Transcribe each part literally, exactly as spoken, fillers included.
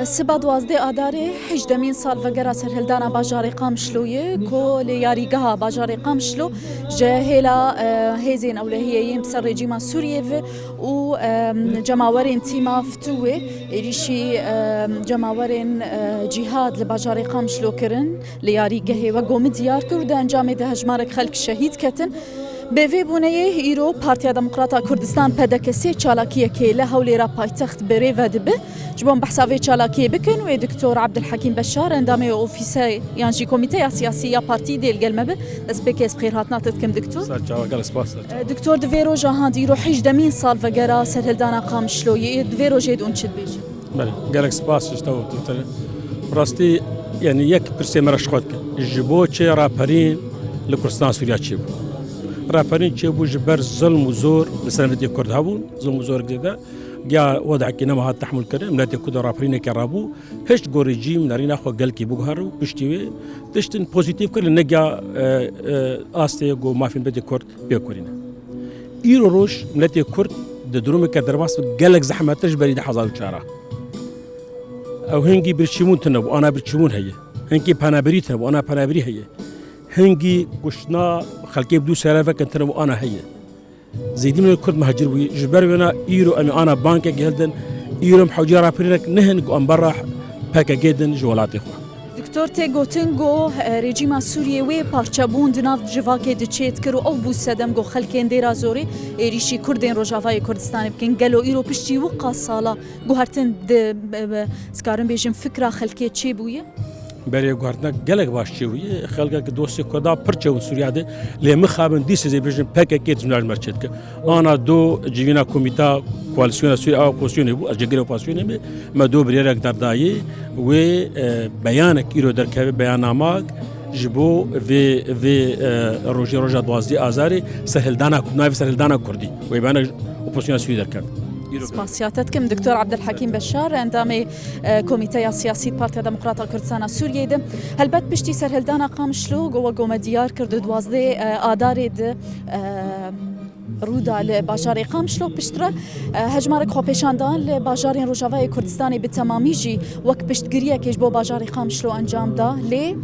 Siba duwazdeh Adarê hejdemîn salvegera serhildana bajarê Qamişloyê ku li yarîgeha bajarê Qamişlo ji hêla, e, hêzên ewlehiyê yên bi ser rejîma Sûriyê ve û, e, cemawerên tîma Fitûwê êrîşî, e, cemawerên, e, cîhad li bajarê Qamişlo kirin, li yarîgehê wek ku min diyar kir û di encamê de hejmarek xelk şehîd ketin. Bi vê bûneyê îro Partiya Demokrata Kurdistan, P D K, sê çalakiyekê li Hewlêra paytext bi rê ve dibe. Ji bo em behsa vê çalakiyê bikin, wê Doktor Abdulhekîm Beşar, endamê ofîse yan jî komîteya siyasî ya partî dê li gel me be. Destpêkê ez bi xêrhatina te dikim, Doktor. Ser çava, gelek spas, ser çava. Doktor, di vê roja han de îro hejdemîn salvegera serhildana Qamişloyê, di vê rojê de hûn çi dibêjin? Belê, gelek spas ji te û Twitter. Rastî, yani yek pirsê me re ji xwe dike. Ji bo çi raperîn li Kurdistan Sûriya çêbû? Raperîn çêbû ji ber zilm û zor li ser miletê Kurd hebûn, zilm û zorek zêde. Ya wedekî nema hat tehmûl kirin, miletê Kurd raperîneke rabû, hiç gorî cîm nerîna xwe gelkî biguher û piştî wê tiştin pozîtîf kir, li negiya, e, e, astê ku mafên miletê Kurd pê kurîne. Îro roj miletê Kurd di durumeke derbas bi gelek zehmet e ji berî du hezar û çar. Ew hingî birçîbûn tune bû, ana birçîbûn heye. Hingî penaberî tune bû, ana penaberî heye. Hingî kuştina xelkê bi du serevek tune bû, ana heye. Zêdî miletê Kurd mehcir bûyî. Ji ber wêna îro em ê ana bankekê hildin. Îro em hewce raperînek nihin ku em berra P K K din ji welatê xwe. Doktor, tê gotin ku, e, rejîma Sûriyê wê parçebûn di nav civakê de çêdikir û ew bû sedem ku xelkên Dêra Zorê êrîşî Kurdên Rojavayê Kurdistanê bikin. Gelo îro piştî wiqa sala guhertin di, e, e, ez karim bêjim fikra xelkê çêbûye? Berê guhertina gelek baş çêbûye. Xelkek dostê Kurda pir çêbûn Sûriya de. Lê mixabin dîsa ez ê bêjim P K K dijmin ji me re çêdike. Ana do civîna komîta koalîsyona Sûriya, a opozisyonê bû, ez cêgirê opozisyonê me, me do biryarek derdayê, wê, e, beyanek îro derkeve, beyannamak ji bo vê, vê, e, rojê, roja duwazdeh Azarê, serhildana, navê serhildana Kurdî. Wê beyanek opozisyona Sûriyê derkeve. Îro Spasiya te dikim, Doktor Abdulhekîm Beşar, endamê, e, Komîteya Siyasî Partiya Demokrata Kurdistana Sûriyeyê de. Helbet piştî serhildana Qamişlo, ku wek me diyar kir, di duwazdeh, e, Adarê de, e, rû da li bajarê Qamişlo. Piştre, e, hejmarek xwepêşandan li bajarên Rojavayê Kurdistanê bi temamî jî wek piştgiriyekê ji bo bajarê Qamişlo encam da. Lê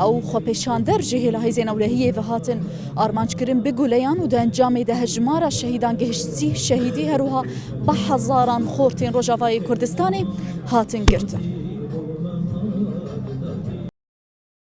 ew xwepêşander ji hêla hêzên ewlehiyê ve hatin armanc kirin bi guleyan û di encamê de hejmara şehîdan gihişt sî şehîdî, her wiha bi hezaran xortên Rojavayê Kurdistanê hatin girtin.